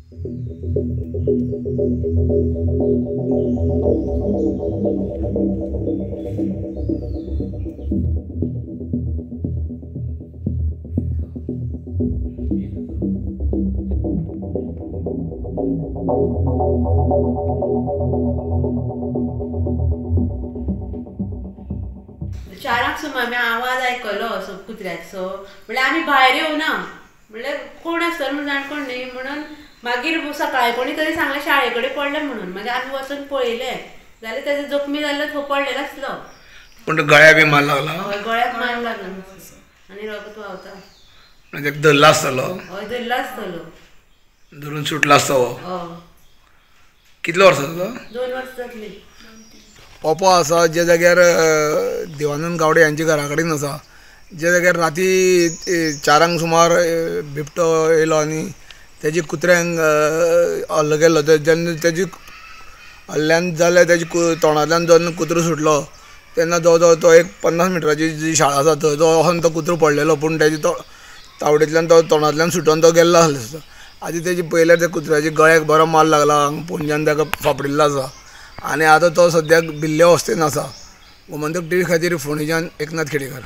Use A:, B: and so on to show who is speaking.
A: चारांक सुमार आमी आवाज आयकलो असो कुत्र्याचो, म्हणल्यार आमी भायर येवना, म्हणल्यार कोण आसतलो म्हूण जाण कोण न्ही, म्हणून मागीर सकाळी कोणी तरी सांगलें शाळे कडेन पडलें म्हणून. मागीर आमी वचून पळयलें जाल्यार तेजो जखमी जाल्लो थंय पडलेलो आसलो.
B: पूण गळ्या बी मार लागला?
A: हय, गळ्याक मार लागला आनी रगत व्हांवता.
B: म्हणजे धरला आसतलो?
A: हय, धरला आसतलो,
B: धरून सुटला आसतो.
A: हय.
B: कितले वर्सां जाता?
A: 2 वर्सां जातली.
B: ओपो आसा ज्या जाग्यार देवानंद गावडे यांच्या घरा कडेन आसा, ज्या जाग्यार राती 4 सुमार बिबटो येयलो आनी तेजी कुत्र्यांक हल्लो केल्लो. जेन्ना तेजी हल्ल्यान जाल्यार तेजी तोंडांतल्यान जेन्ना कुत्रो सुटलो तेन्ना जवळ जवळ तो एक 50 मिटराची जी शाळा आसा थंय तो वचोन तो कुत्रो पडलेलो, पूण तेजी तो तावडींतल्यान तो तोंडांतल्यान सुटोन तो गेल्लो आसलो. आनी तेजी पळयल्यार त्या कुत्र्याच्या गळ्याक बरो मार लागला, पोंच्यान ताका फापडिल्लो आसा आनी आतां तो सद्याक भिल्ले अवस्थेन आसा. गोमंतक टीव्ही खातीर फोंडेच्यान एकनाथ खेडेकर.